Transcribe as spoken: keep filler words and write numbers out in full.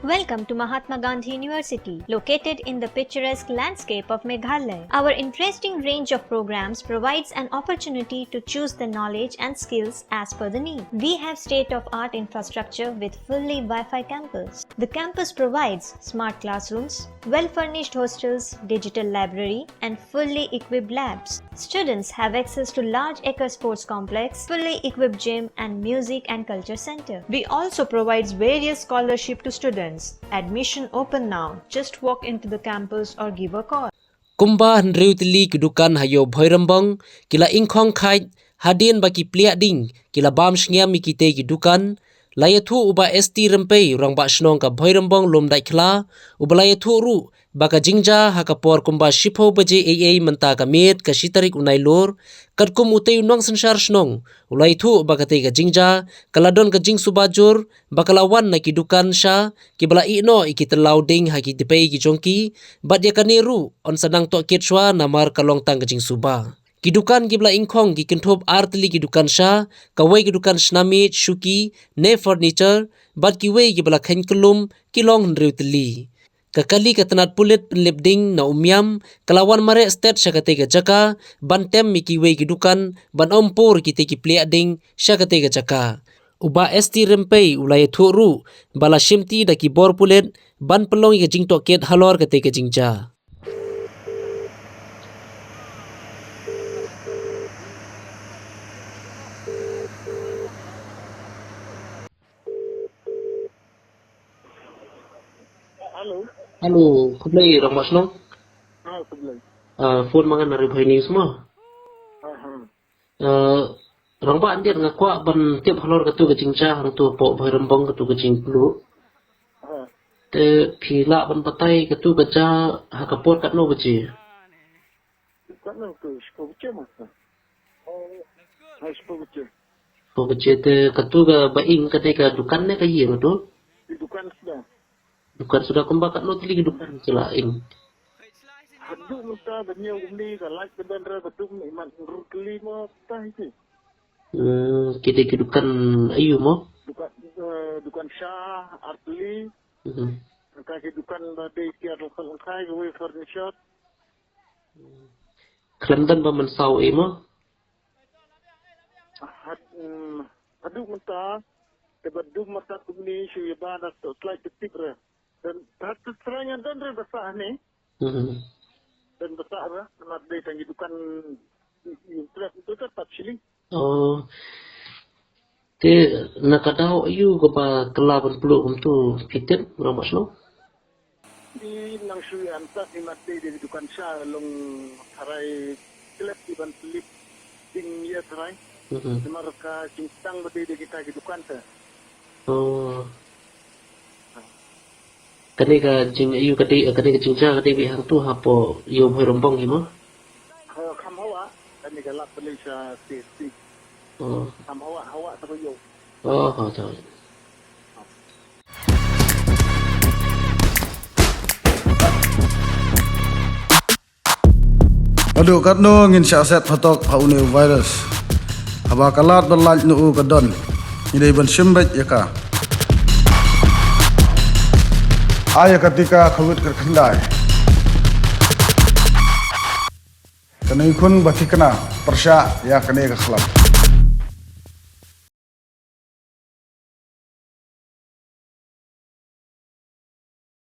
Welcome to Mahatma Gandhi University, located in the picturesque landscape of Meghalaya. Our interesting range of programs provides an opportunity to choose the knowledge and skills as per the need. We have state-of-art infrastructure with fully Wi-Fi campus. The campus provides smart classrooms, well-furnished hostels, digital library, and fully equipped labs. Students have access to large acre sports complex, fully equipped gym, and music and culture center. We also provides various scholarship to students. Admission open now. Just walk into the campus or give a call. Kumba hynriew tylli ki dukan ha Ïew Bhoirymbong ki la ingkhong khait hadien ba ki pliah ding ki la bam shngiam ïa kitei ki dukan. La ïathuh u Bah S T Rympei, Rangbah Shnong ka Bhoirymbong Lumdaitkhla, uba la ïathuh ruh ba ka jingjia ha ka por kumba shiphew baje eiei mynta ka miet ka shi tarik u Nailur, katkum utei u nongsynshar shnong u la ïathuh ba katei ka jingjia ka la don ka jingsuba jur ba ka la wan na ki dukan sha kiba la ïeh noh ïa ki tyllaw ding ha ki dpei ki jong ki, bad ïa kane ruh yn sa nang tohkit shuwa namar ka long tang ka jingsuba. Ki dukan kiba la ingkhong ki kynthup ar tylli ki dukan sha, kawei ka dukan shna miej, shuki ne furniture, bad kiwei kiba la kheiñ kyllum ki long hynriew tylli. Ka kali ka tnat pulit pynlip ding na Umiam ka la wan mareh stet sha katei ka jaka ban tem ïa kiwei ki dukan ban ym pur kitei ki pliah ding sha katei ka jaka. U Bah S T Rympei u la ïathuh ruh ba la shimti da ki bor pulit ban pynlong ïa ka jingtohkit halor katei ka jingjia. Hello. Hello, khublei Rangbah Shnong. Ah, khublei. Ah, phone ma nga na Ri Bhoi News mo. Ah, ha. Ah, Rangbah, ynda nga kwah ban tip halor katu ka jingjia hangtu hapoh Bhoirymbong, katu ka jingpluh. Ah. Te phi lah ban batai katu ka jia ha ka por katno baje? Katno tu, shiphew baje ma. Oh, ha shiphew baje. Shiphew baje. Te katu kaba ing ka dei ka dukan ne ka ïing katu? Ki dukan suda. Dukan suda. Kumba katno tylli ki dukan ki la ing? Haduh mynta ba ñiew kumne ka lait ka don re ba dum imat hynriew tylli mo, ta hi ki. Hmm, ki dei ki dukan aiu mo? Dukan, eh, dukan sha ar tylli. Mhm. Ka ki dukan ba dei ki ar tylli, ka kawei furniture. Khlem don ba mynsaw ei mo? Had, mm, haduh mynta, te ba dum mynta kumne shu ïa ba da to slide tip re. Dan ta tu srang don re ba sah ne. Hmm. Dan ba sah re, namar dei tang ki dukan, mm, trep tu te pat shilling. Oh. Te na ka daw aiu kaba kylla ban pluh kumtu, phi tip, Rangbah Shnong? Ki nang shu ïa antat, imat dei dei dukan sha long tharai klet ki ban pynlip ding ïa tharai. Mhm. Namar ka jingtang ba dei dei kita ki dukan te. Oh. Kane ka jing aiu ka dei, kane ka jingjia ka dei beit hangtu hapoh Ïew Bhoirymbong hi mo? Ha, kham hawa, kane ka lap pynlei sha T S C. Oh. Kham hawa, hawa ta ko ïew. Oh, ha, ta. Haduh katno ngin shah set phatok ha une u virus? Haba ka lad ba lait na u ka don, ngi dei ban shim beit ïa ka. Ai ïa ka tika Covid kyrkhyndai. Kane khun ba thikna pyrshah ïa kane ka khlam.